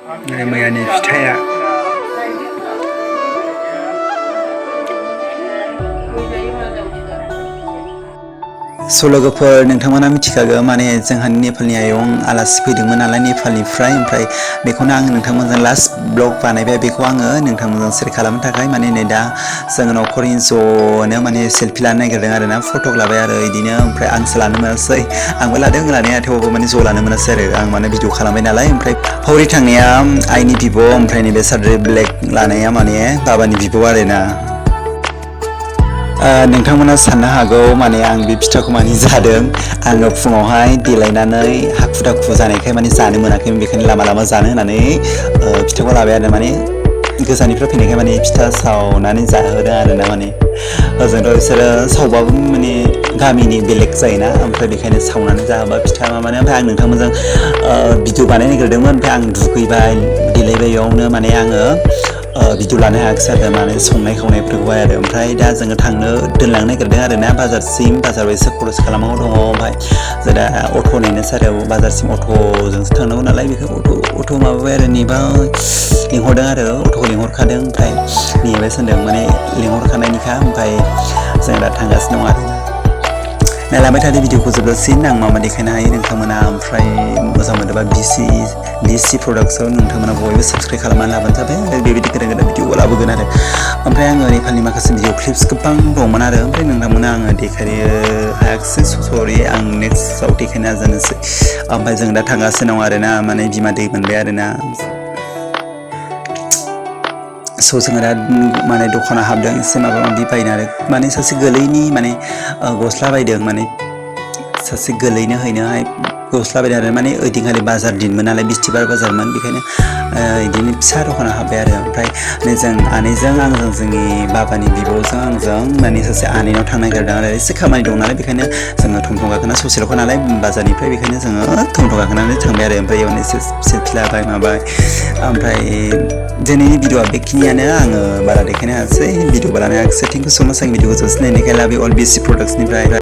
मैयानि फिथाया लोगोफोर नोंथांमोना मिथिखागौ माने जोंहानि नेपालनि आयं आलासि फैदोंमोन नालाय नेपालनिफ्राय ओमफ्राय बेखौनो आङो नोंथांमोनजों लास्ट ब्लग बानायबाय बेखौ आङो नोंथांमोनजों शेयार खालामनो थाखाय माने नै दा जोङो न'खरनि ज'नो माने सेल्फि लानो नागिरदों आरोना फटक लाबाय आरो इदिनो ओमफ्राय आंसो लानो मोनासै आंबो लादों लानाया थेवबो माने ज' लानो मोनासै आरो आं माने भिडिअ खालामबाय नालाय ओमफ्राय हरै थांनाया आइनि बिब' ओमफ्राय नैबे साद्रि ब्लेक लानाया माने बाबानि बिब' आरोना नोंथांमोना साननो हागौ माने आं बे फिथाखौ माने जादों आङो फुङावहाय देलायनानै हाखु दाखु जानायखाय माने जानो मोनाखैमोन बेखायनो लामा लामा जानो होननानै फिथाखौ लाबाय आरो माने गोजाननिफ्राय फैनायखाय माने फिथा सावनानै जाहोदों आरोना माने ओजोंथ' बिसोरो सावबाबो माने गामिनि बेलेग जायोना ओमफ्राय बेखायनो सावनानै जाहोबा फिथा माबानो ओमफ्राय आं नोंथांमोनजों भिडिअ बानायनो नागिरदोंमोन ओमफ्राय आं दुगैबाय देलायबाय बेयावनो माने आङो भिडिअ लानो हायाखिसै आरो माने संनाय खावनायफोरखौहाय आरो ओमफ्राय दा जोङो थांनो दोनलांनो नागिरदों आरोना बाजारसिम बाजाराव एसे खरस खालामनांगौ दङ ओमफ्राय जों दा अट' नेनोसै आरो बाजारसिम अट'जोंसो थांनांगौ नालाय बेखौ अट' माबाबाय आरो नेबाय लिंहरदों आरो अट'खौ लिंहरखादों ओमफ्राय नेबाय सानदों माने लिंहरखानायनिखा ओमफ्राय जों दा थांगासिनो दं आरो नायलांबाय थादो भिडिअखौ जोबजासिम आं मा देखायनो हायो नोंथांमोना ओमफ्राय मोजां मोनोबा बिसि प्रडाक्ट्सआव नोंथांमोना बयबो साबसक्राइब खालामनानै लाबानो जाबाय आरो बेबायदि गोदान गोदान भिडिअ लाबोगोन आरो ओमफ्राय आङो नेपालनि माखासे भिडिअ क्लिप्स गोबां दंमोन आरो ओमफ्राय नोंथांमोना आङो देखायनो हायाखिसै सरि आं नेक्स्टआव देखायनो नाजानोसै ओमफ्राय जों दा थांगासिनो दं आरोना माने बिमा दै मोनबाय आरोना जोङो दा माने दखानाव हाबदों एसे माबा माबि बायनानै माने सासे गोलैनि माने गस्ला बायदों माने सासे गोलैनो हैनोहाय गस्ला बायदों आरो माने ओइदिनखालि बाजार दिनमोन नालाय बिस्थिबार बाजारमोन बेखायनो बिदिनो फिसा दखानाव हाबबाय आरो ओमफ्राय जों आनैजों आंजों जोंनि बाबानि बिब'जों आंजों माने सासे आनैनाव थांनो नागिरदों आरो एसे खामानि दं नालाय बेखायनो जोङो थम गाखोना ससेल'खा नालाय बाजारनिफ्राय बेखायनो जोङो थम गाखोनानै थांबाय आरो ओमफ्राय बेयावनो एसे सेल्फि लाबाय माबाय ओमफ्राय दिनैनि भिडिअआ बेखिनियानो आङो बारा देखायनो हायासै भिडिअ बानायनो हायासै थेंक इउ स' माच आं भिडिअखौ जोबसिन नायनायखाय लाभ इउ अल बिसि प्रडाक्ट्सनिफ्राय